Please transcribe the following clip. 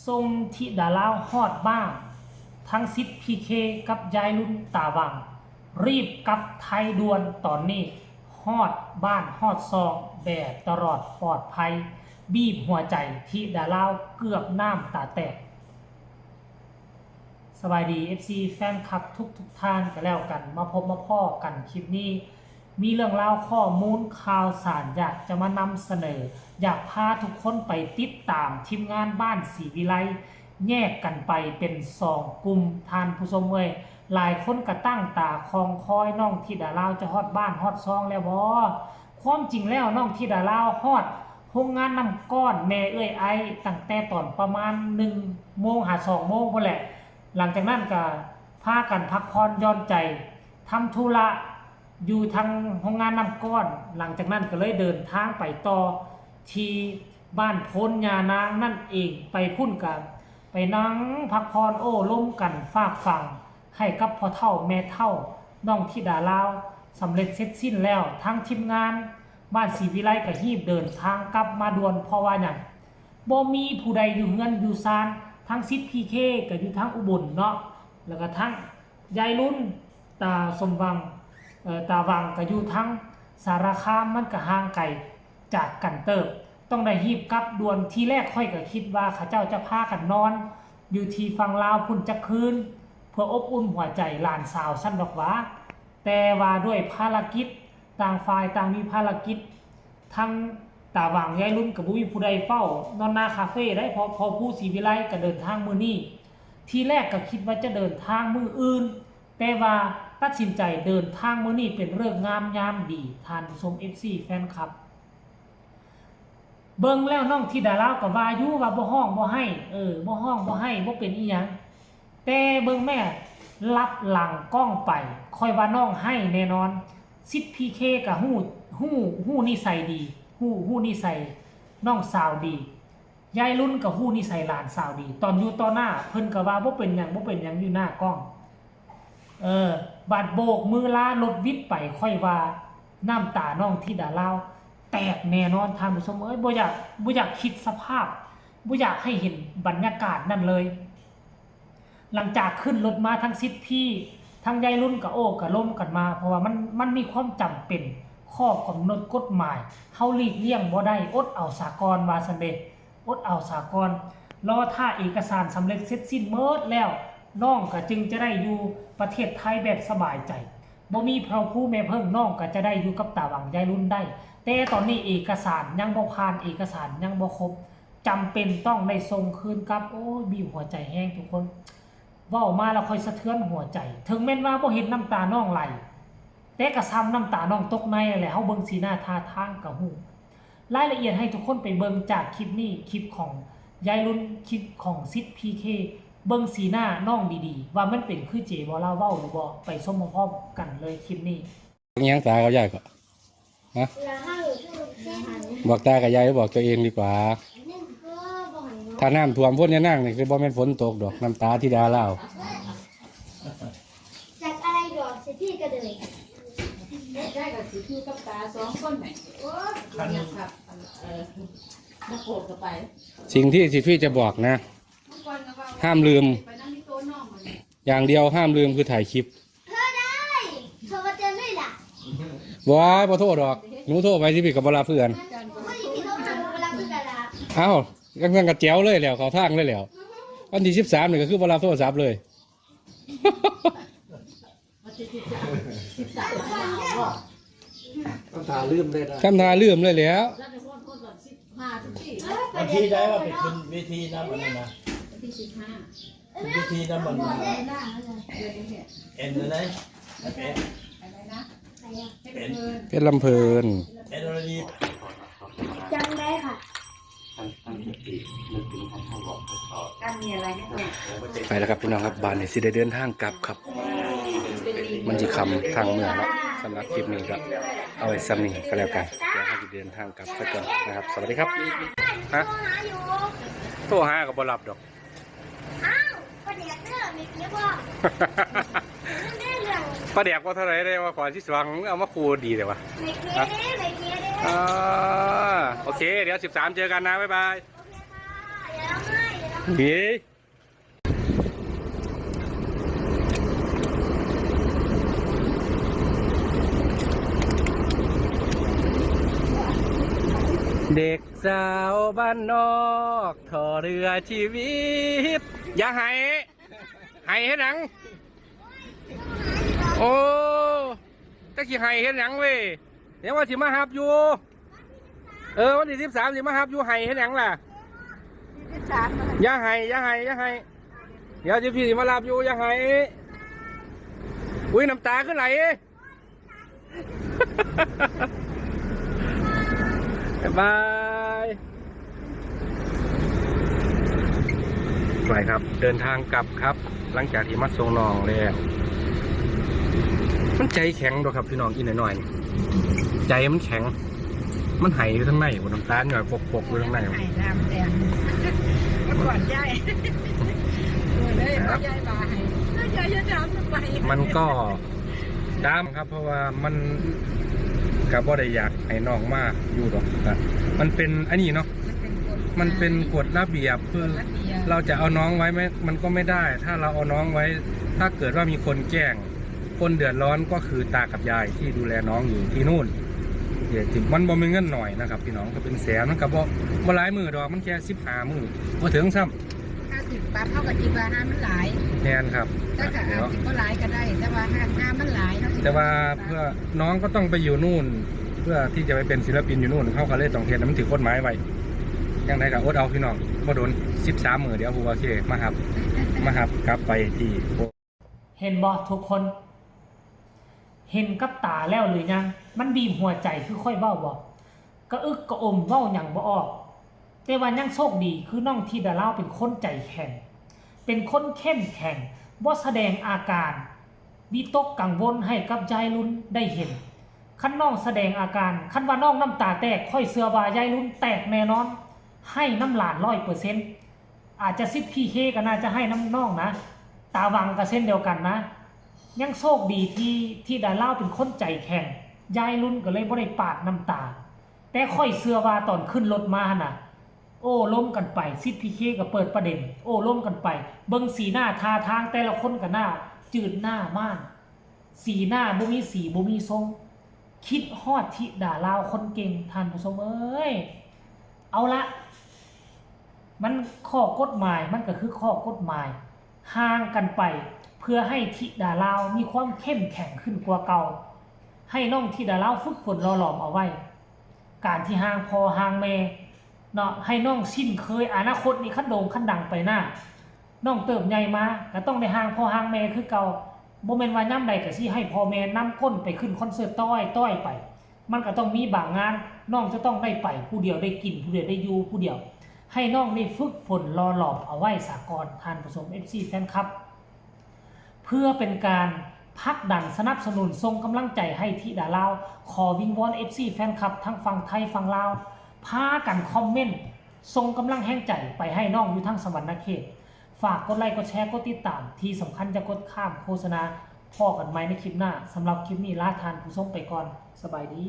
ສົ່ງທິດາລາວຮອດບ້ານ ທັງສິດ ພີເຄ ກັບຍາຍລຸນຕາຫວ່າງ ຣີບກັບໄທດ່ວນຕອນນີ້ ຮອດບ້ານຮອດຊ່ອງແບບຕະຫຼອດປອດໄພ ບີບຫົວໃຈທິດາລາວເກືອບນ້ຳຕາແຕກ. ສະບາຍດີ ເອັຟຊີ ແຟນຄລັບທຸກໆທ່ານກະແລ້ວກັນ ມາພົບມາພໍ້ກັນຄລິບນີ້ ມີເລື່ອງລາວຂໍ້ມູນຂ່າວສານ ຢາກຈະມານຳສະເໜີ ຢາກພາທຸກຄົນໄປຕິດຕາມທີມງານບ້ານສີວິໄລ ແຍກກັນໄປເປັນສອງກຸ່ມ ທ່ານຜູ້ຊົມເອີຍ. ຫຼາຍຄົນກະຕັ້ງຕາຄອງຄອຍ ນ້ອງທິດາລາວຈະຮອດບ້ານຮອດຊ່ອງແລ້ວບໍ່? ຄວາມຈິງແລ້ວ ນ້ອງທິດາລາວຮອດໂຮງງານນ້ຳກ້ອນແມ່ເອື້ອຍໄອ ຕັ້ງແຕ່ຕອນປະມານໜຶ່ງໂມງຫາສອງໂມງພຸ້ນແຫຼະ. ຫຼັງຈາກນັ້ນກະພາກັນພັກຜ່ອນຢ່ອນໃຈ ທຳທຸລະຢູ່ທາງໂຮງງານນ້ຳກ້ອນ. ຫຼັງຈາກນັ້ນກະເລີຍເດີນທາງໄປຕໍ່ທີ່ບ້ານໂພນຍານາງນັ້ນເອງ. ໄປພຸ້ນກະໄປນັ່ງພັກຜ່ອນໂອ້ລົມກັນ ຝາກຝັງໃຫ້ກັບພໍ່ເຖົ້າແມ່ເຖົ້າ ນ້ອງທິດາລາວ ສຳເລັດເສັດສິ້ນແລ້ວ. ທາງທີມງານບ້ານສີວິໄລກະຮີບເດີນທາງກັບມາດ່ວນ ເພາະວ່າຫຍັງ? ບໍ່ມີຜູ້ໃດຢູ່ເຮືອນຢູ່ຊານ ທັງສິດ ພີເຄ ກະຢູ່ທາງອຸບົນເນາະ ແລ້ວກະທັງຍາຍລຸນ ຕາສົມຫວັງ ເອີ ຕາຫວັງກະຢູ່ທາງສາລາຄາມ ມັນກະຫ່າງໄກຈາກກັນເຕີບ ຕ້ອງໄດ້ຮີບກັບດ່ວນ. ທີແລກຂ້ອຍກະຄິດວ່າເຂົາເຈົ້າຈະພາກັນນອນຢູ່ທີ່ຝັ່ງລາວພຸ້ນຈັກຄືນ ເພື່ອອົບອຸ່ນຫົວໃຈຫຼານສາວຊັ້ນດອກຫວາ ແຕ່ວ່າດ້ວຍພາລະກິດ ຕ່າງຝ່າຍຕ່າງມີພາລະກິດ ທັງຕາຫວັງ ຍາຍລຸນກະບໍ່ມີຜູ້ໃດເຝົ້າ ນອນໜ້າຄາເຟໄດ໋ ເພາະພໍ່ພູສີວິໄລກະເດີນທາງມື້ນີ້. ທີແລກກະຄິດວ່າຈະເດີນທາງມື້ອື່ນ ແຕ່ວ່າຕັດສິນໃຈເດີນທາງມື້ນີ້ເປັນເລີກງາມຍາມດີ ທ່ານຜູ້ຊົມ ເອັຟຊີ ແຟນຄລັບ. ເບິ່ງແລ້ວນ້ອງທິດາລາວກະວ່າຢູ່ວ່າບໍ່ຮ້ອງບໍ່ໄຫ້ ເອີ ບໍ່ຮ້ອງບໍ່ໄຫ້ ບໍ່ເປັນອີ່ຫຍັງ. ແຕ່ເບິ່ງແມ້ ລັບຫຼັງກ້ອງໄປ ຂ້ອຍວ່ານ້ອງໄຫ້ແນ່ນອນ. ສິດ ພີເຄ ກະຮູ້ ຮູ້ ຮູ້ນິໄສດີ ຮູ້ ຮູ້ນິໄສນ້ອງສາວດີ. ຍາຍລຸນກະຮູ້ນິໄສຫຼານສາວດີ ຕອນຢູ່ຕໍ່ໜ້າເພິ່ນກະວ່າບໍ່ເປັນຫຍັງ ບໍ່ເປັນຫຍັງຢູ່ໜ້າກ້ອງ. ເອີ ບາດໂບກມືລາລົດວິດໄປ ຂ້ອຍວ່ານ້ຳຕານ້ອງທິດາລາວແຕກແນ່ນອນ ທ່ານຜູ້ຊົມເອີຍ. ບໍ່ຢາກ ບໍ່ຢາກຄິດສະພາບ ບໍ່ຢາກໃຫ້ເຫັນບັນຍາກາດນັ້ນເລີຍ. ຫຼັງຈາກຂຶ້ນລົດມາ ທັງສິດພີ ທັງຍາຍລຸນກະໂອ້ກະລົມກັນມາ ເພາະວ່າມັນ ມັນມີຄວາມຈຳເປັນ ຂໍ້ກຳນົດກົດໝາຍ ເຮົາຫຼີກລ່ຽງບໍ່ໄດ້ ອົດເອົາສາກ່ອນວ່າຊັ້ນເດ ອົດເອົາສາກ່ອນ. ລໍຖ້າເອກະສານສຳເລັດເສັດສິ້ນໝົດແລ້ວ ນ້ອງກະຈຶ່ງຈະໄດ້ຢູ່ປະເທດໄທແບບສະບາຍໃຈ ບໍ່ມີພໍ່ພູແມ່ເພິ່ງ ນ້ອງກະຈະໄດ້ຢູ່ກັບຕາຫວັງ ຍາຍລຸນໄດ້. ແຕ່ຕອນນີ້ເອກະສານຍັງບໍ່ຜ່ານ ເອກະສານຍັງບໍ່ຄົບ ຈຳເປັນຕ້ອງໄດ້ສົ່ງຄືນກັບ. ໂອ້ຍ ບີບຫົວໃຈແຮງທຸກຄົນ ເວົ້າມາແລ້ວຂ້ອຍສະເທືອນຫົວໃຈ ເຖິງແມ່ນວ່າບໍ່ເຫັນນ້ຳຕານ້ອງໄຫຼ ແຕ່ກະສ່ຳນ້ຳຕານ້ອງຕົກໃນຫັ້ນແຫຼະ ເຮົາເບິ່ງສີໜ້າທ່າທາງກະຮູ້. ລາຍລະອຽດໃຫ້ທຸກຄົນໄປເບິ່ງຈາກຄລິບນີ້ ຄລິບຂອງຍາຍລຸນ ຄລິບຂອງສິດ ພີເຄ ເບິ່ງສີໜ້ານ້ອງດີໆ ວ່າມັນເປັນຄືເຈບໍ່ລາວເວົ້າຫຼືບໍ່ ໄປຊົມພ້ອມກັນເລີຍຄລິບນີ້. ຫຍັງຕາກັບຍາຍກໍ? ຮະ? ບອກຕາກັບຍາຍ ຫຼື ບອກຕົວເອງດີກວ່າ? ຖ້ານ້ຳຖ້ວມໂພນຍານາງນີ້ ຄືບໍ່ແມ່ນຝົນຕົກດອກ ນ້ຳຕາທິດາລາວ. ຈາກອາໄລດອກຊິພີ່ກະເດີຍ ຍາຍກະຊິຢູ່ກັບຕາສອງຄົນນີ້ ໂອ້ຍ ຄັນ ເອີ ນັກໂພດກະໄປ. ສິ່ງທີ່ສິພີ່ຈະບອກນະ ຫ້າມລືມ ຢ່າງດຽວ ຫ້າມລືມ ຄືຖ່າຍຄລິບ. ໂທໄດ້ ໂທມາເຕືອນເລີຍລະ. ບໍ່ ບໍ່ໂທດອກ ໜູໂທໄປຊິພີ່ກະບໍ່ຮັບຄືກັນ. ໂອ້ຍ ພີ່ໂທຫາກະບໍ່ຮັບຄືກັນລະ. ເອົ້າ ຈັ່ງຊັ້ນກະແຈວເລີຍແລ້ວ ເຂົ້າທາງເລີຍແລ້ວ. ວັນທີສິບສາມນີ້ກະຄືບໍ່ຮັບໂທລະສັບເລີຍ. ທຳທ່າລືມເລີຍນະ ທຳທ່າລືມເລີຍແລ້ວ. ວັນທີໃດວ່າໄປຂຶ້ນເວທີນຳອັນນັ້ນນະ ວັນທີສິບຫ້າ ເວທີນຳອັນ ເອັນໃດ ເປັນ ເປັນລຳເພີນ ເປັນລະດີ ຈຳໄດ້ຄ່ະ. ໄປແລ້ວຄັບພີ່ນ້ອງຄັບ ບາດນີ້ຊິໄດ້ເດີນທາງກັບຄັບ ມັນຊິຄ່ຳທາງເມືອງແລ້ວ. ສຳລັບຄລິບນີ້ກະເອົາໄວ້ສ່ຳນີ້ກະແລ້ວກັນ ດຽວເຮົາຊິເດີນທາງກັບຊະກ່ອນນະຄັບ. ສະຫວັດດີຄັບ. ຮະ? ໂທຫາກະບໍ່ຮັບດອກ. ອ້າວ ປາແດກເດີ ແມ່ເກຍບອກ ປາແດກບໍ່ເທົ່າໃດເດ້ ວ່າຂໍຊິສວງ ເອົາມາຂູ່ດີແທ້ວະ. ແມ່ເກຍເດ້ ແມ່ເກຍເດ້. ອ່າ ໂອເຄ ດຽວສິບສາມເຈີກັນນະ ບາຍບາຍ. ໂອເຄຄ່ະ ດຽວເອົາໃໝ່ ດຽວເອົາ ເອີຍ ເດັກສາວບ້ານນອກ ທໍ່ເຮືອຊີວິດ. ຢ່າໄຫ້ ໄຫ້ເຮັດຫຍັງ? ໂອ້ ຈັກຊິໄຫ້ເຮັດຫຍັງເວີຍ. ຍັງວ່າຊິມາຮັບຢູ່. ເອີ ວັນທີສິບສາມຊິມາຮັບຢູ່. ໄຫ້ເຮັດຫຍັງລະ? ສິບສາມ ຢ່າໄຫ້ ຢ່າໄຫ້ ຢ່າໄຫ້. ດຽວຊິ ພີ່ຊິມາຮັບຢູ່. ຢ່າໄຫ້. ອຸ້ຍ ນ້ຳຕາຄືໄຫຼ. ບາຍບາຍ. ໄປຄັບ ເດີນທາງກັບຄັບ. ຫຼັງຈາກທີ່ມາສົ່ງນ້ອງແລ້ວ ມັນໃຈແຂງດອກຄັບພີ່ນ້ອງ. ອີ່ນ້ອຍໆ ໃຈມັນແຂງ ມັນໄຫ້ຢູ່ທາງໃນພຸ້ນ. ນ້ຳຕາຍ້ອຍປົກໆຢູ່ທາງໃນ. ໄຫ້ນ້ຳແດງ ມາກອດຍາຍ. ເອີ ເລີຍ ພໍ່ຍາຍວ່າໃຫ້ ຍາຍຢ່າຖາມໄປ. ມັນກໍ ຕາມຄັບ ເພາະວ່າມັນກະບໍ່ໄດ້ຢາກໃຫ້ນ້ອງມາຢູ່ດອກ. ມັນເປັນອັນນີ້ເນາະ ມັນເປັນກົດ ມັນເປັນກົດລະບຽບ ຄື ກົດລະບຽບ ເຮົາຈະເອົານ້ອງໄວ້ໄໝ? ມັນກໍໄມ່ໄດ້. ຖ້າເຮົາເອົານ້ອງໄວ້ ຖ້າເກີດວ່າມີຄົນແກ້ງ ຄົນເດືອດຮ້ອນກໍຄືຕາກັບຍາຍທີ່ດູແລນ້ອງຢູ່ທີ່ນູ້ນ. ເອີ ມັນບໍ່ແມ່ນເງິນໜ້ອຍນະຄັບພີ່ນ້ອງ ກໍເປັນແສນ. ມັນກໍບໍ່ ບໍ່ຫຼາຍມື້ດອກ ມັນແຄ່ສິບຫ້າມື້ ບໍ່ເຖິງຊ້ຳ. ຖ້າຖືກປັບ ເຮົາກໍຄິດວ່າຫາມັນຫຼາຍ. ແມ່ນຄັບ. ແຕ່ກໍອາດຊິບໍ່ຫຼາຍກໍໄດ້ ແຕ່ວ່າຫາ ຫາມັນຫຼາຍ ເຮົາຊິ ແຕ່ວ່າເພື່ອ ນ້ອງກໍຕ້ອງໄປຢູ່ນູ້ນ ເພື່ອທີ່ຈະໄປເປັນສິນລະປິນຢູ່ນູ້ນ ເຮົາກໍເລີຍຕ້ອງເຮັດໃຫ້ມັນຖືກກົດໝາຍໄວ້. ຈັ່ງໃດກໍອົດເອົາພີ່ນ້ອງ ບໍ່ດົນ ສິບສາມມື້ ດຽວຜູ້ວ່າຊິມາຮັບ ມາຮັບກັບໄປທີ່ ເຫັນບໍ່ທຸກຄົນ? ເຫັນກັບຕາແລ້ວຫຼືຍັງ? ມັນບີບຫົວໃຈຄືຂ້ອຍເວົ້າບໍ່? ກະອຶກກະອົມ ເວົ້າຫຍັງບໍ່ອອກ. ແຕ່ວ່າຍັງໂຊກດີ ຄືນ້ອງທິດາລາວເປັນຄົນໃຈແຂງ, ເປັນຄົນເຂັ້ມແຂງ, ບໍ່ສະແດງອາການວິຕົກກັງວົນໃຫ້ກັບຍາຍລຸນໄດ້ເຫັນ. ຄັນນ້ອງສະແດງອາການ, ຄັນວ່ານ້ອງນ້ຳຕາແຕກ, ຂ້ອຍເຊື່ອວ່າຍາຍລຸນແຕກແນ່ນອນ, ໄຫ້ນຳຫຼານຮ້ອຍເປີເຊັນ. ອາດຈະສິບພີເຄກໍໜ້າຈະໄຫ້ນຳນ້ອງນະ, ຕາຫວັງກໍເຊັ່ນດຽວກັນນະ. ຍັງໂຊກດີທີ່ທິດາລາວເປັນຄົນໃຈແຂງ, ຍາຍລຸນກໍເລີຍບໍ່ໄດ້ປາດນ້ຳຕາ. ແຕ່ຂ້ອຍເຊື່ອວ່າຕອນຂຶ້ນລົດມາຫັ້ນນະ, ໂອ້ລົມກັນໄປ, ສິບພີເຄກໍເປີດປະເດັນ, ໂອ້ລົມກັນໄປ. ເບິ່ງສີໜ້າທ່າທາງແຕ່ລະຄົນກໍໜ້າຈືດໜ້າມ້ານ. ສີໜ້າບໍ່ມີສີບໍ່ມີຊົງ, ຄິດຮອດທິດາລາວຄົນເກັ່ງ ທ່ານຜູ້ຊົມເອີຍ. ເອົາລະ, ມັນ ຂໍ້ກົດໝາຍມັນກໍຄືຂໍ້ກົດໝາຍ, ຫ່າງກັນໄປ ເພື່ອໃຫ້ທິດາລາວມີຄວາມເຂັ້ມແຂງຂຶ້ນກວ່າເກົ່າ, ໃຫ້ນ້ອງທິດາລາວຝຶກຝົນຫຼໍ່ຫຼອມເອົາໄວ້. ການທີ່ຮ່າງພໍ່ຮ່າງແມ່ເນາະ ໃຫ້ນ້ອງຊິນເຄີຍ ອະນາຄົດນີ້ຄັນໂດ່ງຄັນດັງໄປໜ້າ, ນ້ອງເຕີບໃຫຍ່ມາກໍຕ້ອງໄດ້ຮ່າງພໍ່ຮ່າງແມ່ຄືເກົ່າ. ບໍ່ແມ່ນວ່າຍາມໃດກໍຊິໃຫ້ພໍ່ແມ່ນຳກົ້ນໄປຂຶ້ນຄອນເສີດຕ້ອຍໆໄປ. ມັນກໍຕ້ອງມີບາງງານ ນ້ອງຈະຕ້ອງໄດ້ໄປຜູ້ດຽວ, ໄດ້ກິນຜູ້ດຽວ, ໄດ້ຢູ່ຜູ້ດຽວ. ໃຫ້ນ້ອງນີ້ຝຶກຝົນຫຼໍ່ຫຼອມເອົາໄວ້ສາກ່ອນ ທ່ານຜູ້ຊົມ ເອັຟຊີ ແຟນຄລັບ. ເພື່ອເປັນການຜັກດັນສະໜັບສະໜູນ ສົ່ງກຳລັງໃຈໃຫ້ທິດາລາວ, ຂໍວິງວອນ ເອັຟຊີ ແຟນຄລັບທັງຝັ່ງໄທຝັ່ງລາວ ພາກັນຄອມເມັນສົ່ງກຳລັງແຮງໃຈໄປໃຫ້ນ້ອງຢູ່ທາງສະຫວັນນະເຂດ. ຝາກກົດໄລ ກົດແຊ ກົດຕິດຕາມ, ທີ່ສຳຄັນຢ່າກົດຂ້າມໂຄສະນາ. ພໍ້ກັນໃໝ່ໃນຄລິບໜ້າ. ສຳລັບຄລິບນີ້ລາທ່ານຜູ້ຊົມໄປກ່ອນ. ສະບາຍດີ.